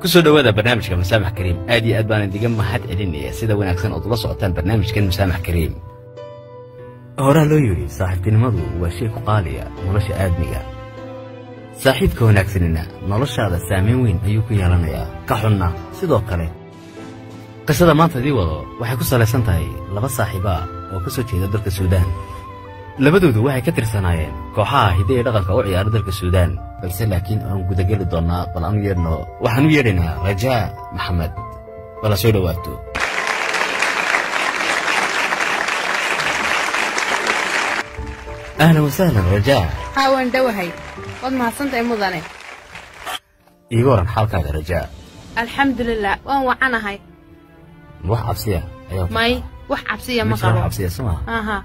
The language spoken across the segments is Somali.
Kusoo dhowaada barnaamijka Masaamax Kariim. Aad iyo aad baan idiga mahad celinaya sida wanaagsan ood ula socotaan barnaamijkan Masaamax Kariim. Horaa loo yidhi saaxiibtinimadu waa shay ku qaaliya nolosha aadmiga. Saaxiibka wanaagsanina noloshaada saamayn weyn ayuu ku yeelanayaa, ka xunna sidoo kale. Qisada maanta idii wado waxay ku salaysan tahay laba saaxiiba oo ka soo jeeda dalka Suudaan. Labadoodu waxay ka tirsanaayeen kooxaha hidde ee dhaqanka u ciyaara dalka Suudaan, balse laakiin aan gudageli doonnaa. Bal aanu yeedhno, waxaan u yeedhaynaa Rajaa Maxamed. Bala soo dhowaato. Ahlan wasahlan Rajaa. Haa, waan dhowahay, waad mahadsantahay mudane. Iiga waran xaalkaaga Rajaa? Alxamdulilah, waan wacanahay. Ma wax cabsiya ayaa? May, wax cabsiya ma ma jiro wax qabo. Cabsiya soo maha? Aha.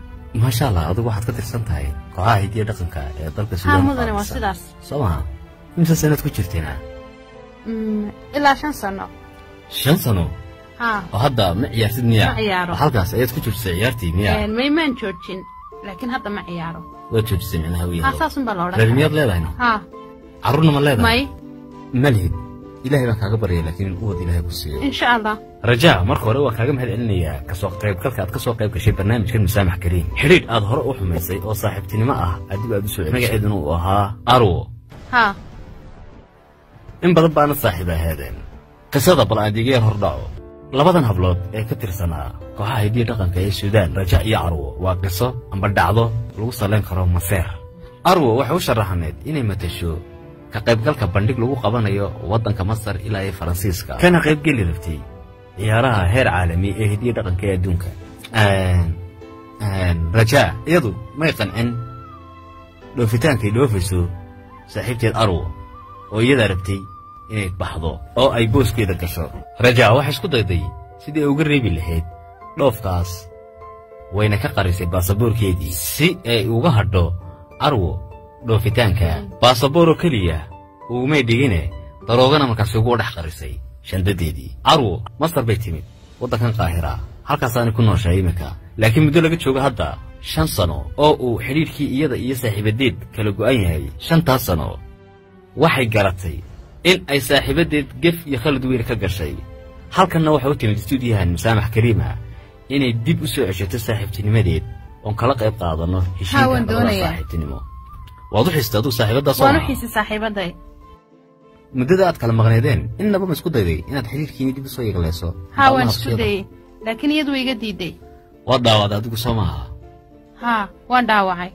Maasha Allah, adigu waxaad ka tirsan tahay kooxaha hiddiya dhaqanka ee dalka Haa Suudaan mudane, waa qaabilsan. Sidaas. Soo maha? Imse sanaad ku jirteena? Ilaa 5 sano. 5 sano? Haa. Oo hadda ma ciyaartid miya? Ma ciyaaro. Oo halkaas ayaad ku joojisay ciyaartii miya? May, maan joojin, laakiin hadda ma ciyaaro. Waad joojisay micnaha Haa. Wiyaho. Saasun baa la odhan Reer karaa. miyaad leedahayna? Haa. Carruurna ma leedahay? May. Ma lihid. Ilaahay baan kaaga baryaya laakiin in uwad Ilaahay ku siiyo. Insha Allah. Rajaa, marka hore waa kaaga mahad celinayaa kasoo qaybgalka aad ka soo qayb gashay barnaamijkan Masaamax Kariim. Xidhiidh aad hore u xumaysay oo saaxiibtinimo ah aad dib aad u soo celisay, magaceeduna uu ahaa Arwo. Haa. In badan baana saaxiib ahaadeen. Qisada bal aan idiga yar hordhaco. Labadan hablood ee ka tirsanaa kooxaha hidiya dhaqanka ee Suudaan, Raja iyo Carwo, waa qiso amba dhacdo lagu salayn karo maseer. Arwo waxay u sharaxaneed inay matasho ka qaybgalka bandhig lagu qabanayo waddanka Masar ilaa iyo Faransiiska, kana qaybgeli rabtay ciyaaraha heer caalami ee hidiya dhaqanka ee adduunka. Raja iyadu may qancin dhoofitaankay dhoofayso saaxiibteed Arwo, oo iyadaa rabtay inay baxdo oo ay booskeeda gasho. Rajaa waxay isku dayday sidii ay uga reebi lahayd dhoofkaas, wayna ka qarisay baasaboorkeedii si ay uga hadho Arwo dhoofitaanka. Baasabooroo keliya ugumay dhigine, daroogana markaasi ugu dhex qarisay shandadeedii. Arwo Masar bay timid, waddankan Qaahira, halkaasaanay ku nooshahay iminka. Laakiin muddo laga joogo hadda 5 sano oo uu xidhiidhkii iyada iyo saaxiibadeed kala go'an yahay, shantaas sano waxay garatay in ay saaxiibadeed gef iyo khalad weyn ka gashay. Halkanna waxay u timid istuudiyahan Masaamax Kariima inay dib u soo ceshato saaxiibtinimadeed oon kala qayb qaadanno Haa, heshiinka waan labada doonayaa. saaxiibtinimo. Waad u xistay adigu saaxiibaddaa soo Waan u maha? xiisay saaxiibaday. Muddada aad kala maqneedeen innaba ma isku dayday inaad xidhiidhkiini dib u soo yeeglayso? Haa, waan isku dayey, laakiin iyadu way iga diiday. Waad dhaawacday adigu soo maaha? Haa, waan dhaawacay.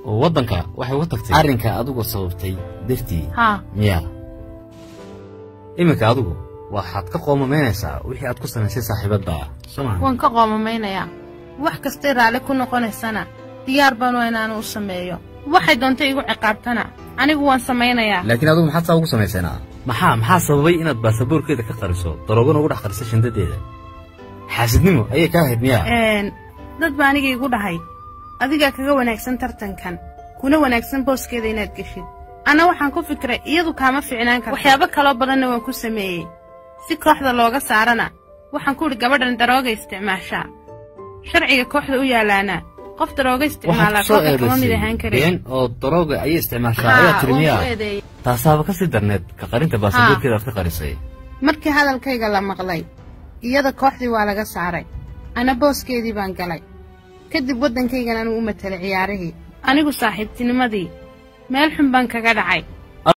Oo waddanka waxay uga tagtay arrinka adigu sababtay dartii? Haa. Miya iminka adigu waxaad ka qoomamaynaysaa wixii aad ku samaysay saaxiibadda soo maha? Waan ka qoomamaynayaa. Wax kastay raalli ku noqonaysana diyaar baan waa inaanu u sameeyo. Waxay doonto igu ciqaabtana anigu waan samaynayaa. Laakiin adigu maxaad saa ugu samaysanaa? Maxaa sababay inaad baasaboorkeeda ka qariso, daroogana ugu dhex qariso shandadeeda? Xaasidnimo ayay kaa ahayd miyaa? Dad baa aniga igu dhahay, adigaa kaga wanaagsan tartankan, kuna wanaagsan booskeeda inaad geshid. Anna waxaan ku fikiray iyadu kaama ficnaan karto. Waxyaabo kaloo badanna waan ku sameeyey si kooxda looga saarana. Waxaan ku idhi, gabadhan darooga isticmaashaa, sharciga kooxda u yaalaana qof darooga Waxaad isticmaalaa ku soo kooxda kama mid eedaysay ahaan karin. Been oo darooga ayay isticmaashaa Haa, ayaa tiri waan miyaa? ku eedeeyey. Taasaaba ka sii darneed ka qarinta baasaboorkeeda aad ka qarisay. Markii hadalkayga la maqlay, iyada kooxdii waa laga saaray, ana booskeedii baan galay. Kadib waddankaygan anigu u matelay ciyaarihii. Anigu saaxiibtinimadii meel xun baan kaga dhacay.